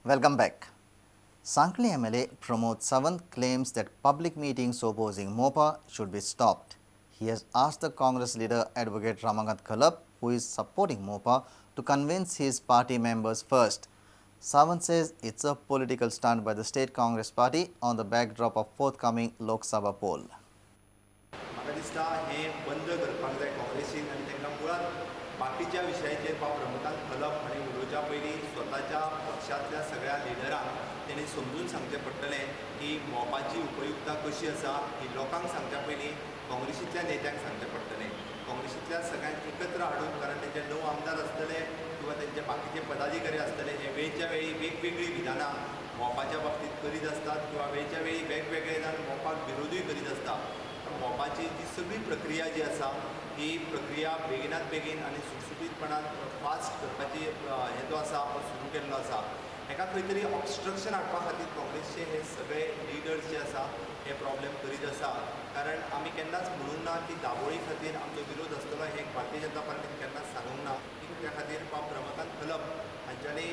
Welcome back. Sankhali MLA Pramod Sawant claims that public meetings opposing Mopa should be stopped. He has asked the Congress leader Advocate Ramakant Khalap, who is supporting Mopa, to convince his party members first. Sawant says it's a political stunt by the state Congress party on the backdrop of forthcoming Lok Sabha poll. म्हाका दिसता हें बंद करपाक जाय काँग्रेसीन आनी तांकां मुळांत बाकीच्या विशयाचेर बाब रमाकांत खलप हांणी उलोवच्या पयलीं स्वताच्या पक्षांतल्या सगळ्या लिडरांक तेणी समजून सांगचें पडटलें की मोपाची उपयुक्ता कशी आसा ही लोकांक सांगच्या पयलीं काँग्रेसींतल्या नेत्यांक सांगचें पडटलें. काँग्रेसींतल्या सगळ्यांक एकत्र हाडून, कारण तेंचे 9 आमदार आसतले किंवा तेंचे बाकीचे पदाधिकारी आसतले, हे वेळच्या वेळी वेगवेगळीं विधानां मोपाच्या बाबतींत करीत आसतात किंवा वेळच्या वेळी वेगवेगळे जाण मोपाक विरोधूय करीत आसता. मोपाची जी सगळी प्रक्रिया जी आसा ही प्रक्रिया बेगिनात बेगीन आनी सुटसुटीतपणान फास्ट करपाची हे जो आसा हो सुरू केल्लो आसा. हेका खंय तरी ऑबस्ट्रक्शन हाडपा खातीर काँग्रेसचे हे सगळे लिडर्स जे आसा हे प्रॉब्लेम करीत आसा. कारण आमी केन्नाच म्हणूंक ना की दाबोळी खातीर आमचो विरोध आसतलो हें भारतीय जनता पार्टीन केन्नाच सांगूंक ना. त्या खातीर बाब रमाकांत खलप हांच्यांनी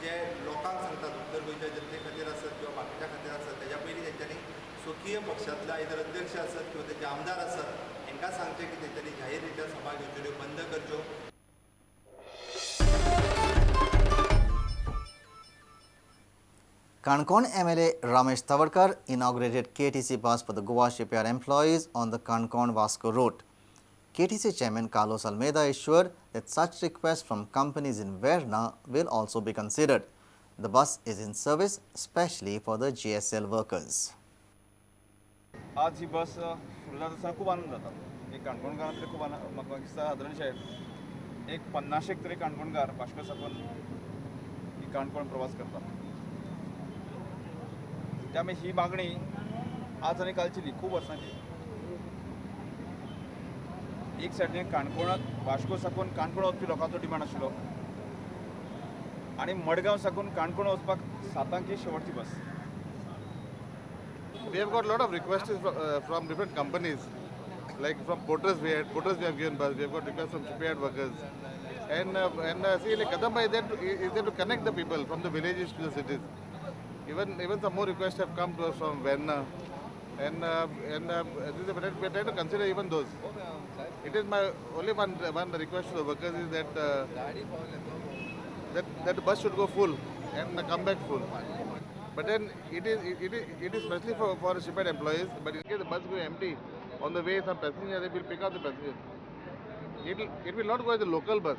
जे लोकांक सांगतात उत्तर गोंयच्या जनते खातीर आसत किंवा बाकीच्या खातीर आसत, तेज्या पयलीं तेंच्यांनी स्वकीय पक्षांतले आयदर अध्यक्ष आसत किंवा तेंचे आमदार आसत हांकां सांगचें की तेंच्यांनी जाहीर रित्या सभा घेवच्यो बंद करच्यो. Canacona MLA Ramesh Tawadkar inaugurated KTC bus for the Goa Shipyard employees on the Canacona-Vasco route. KTC Chairman Carlos Almeida assured that such requests from companies in Verna will also be considered. The bus is in service especially for the GSL workers. आज ही बस सुरू जाता आसतना खूब आनंद जाता. एक काणकोणकारांतले खूब आनंद म्हाका दिसता, सादारणशे एक 50 तरी काणकोणकार वास्को साकून ही काणकोण प्रवास करतात. त्यामुळे ही मागणी आज आनी कालची न्ही, खूब वर्सांची. एक सायडीन काणकोणाक वास्को साकून काणकोण वचपी लोकांचो डिमांड आशिल्लो आनी मडगांव साकून काणकोण वचपाक 7 ही शेवटची बस. We have got a lot of requests from different companies, like from Porters we have given bus, we have got requests from shipyard workers, and see, like Kadamba is there to connect the people from the villages to the cities. Even some more requests have come to us from Verna, and this is, we are trying to consider even those. It is my only one request to the workers is that that the bus should go full and come back full. But then it is especially for shipyard employees. But in case the bus goes empty, on the way some passenger, they will pick up the passengers. It will not go as a local bus.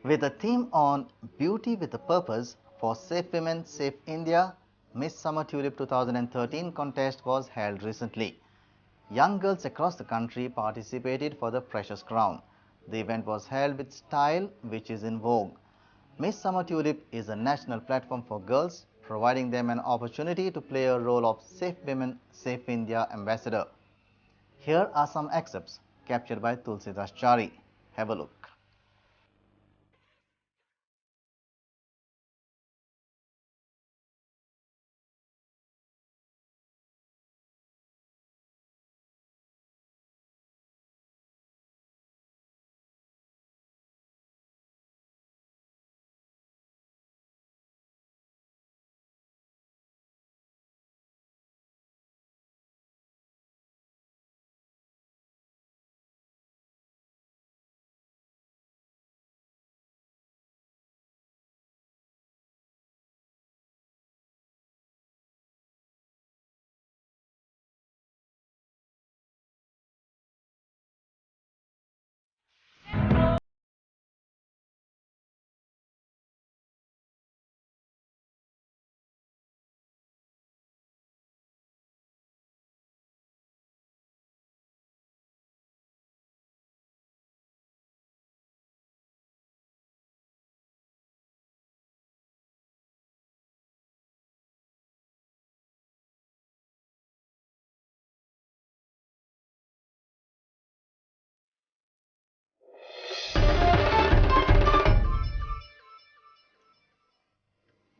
With a theme on Beauty with a Purpose for Safe Women, Safe India, Miss Summer Tulip 2013 contest was held recently. Young girls across the country participated for the precious crown. The event was held with style which is in vogue. Miss Summer Tulip is a national platform for girls, providing them an opportunity to play a role of Safe Women, Safe India ambassador. Here are some excerpts captured by Tulsidas Chari. Have a look.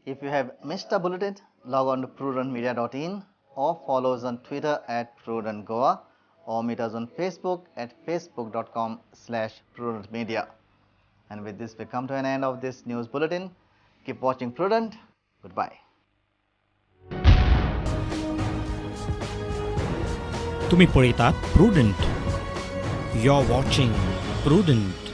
If you have missed a bulletin, log on to prudentmedia.in or follow us on Twitter at prudentgoa or meet us on Facebook at facebook.com/prudentmedia. And with this, we come to an end of this news bulletin. Keep watching Prudent. Goodbye. तुम्ही पळयतात Prudent. You are watching Prudent.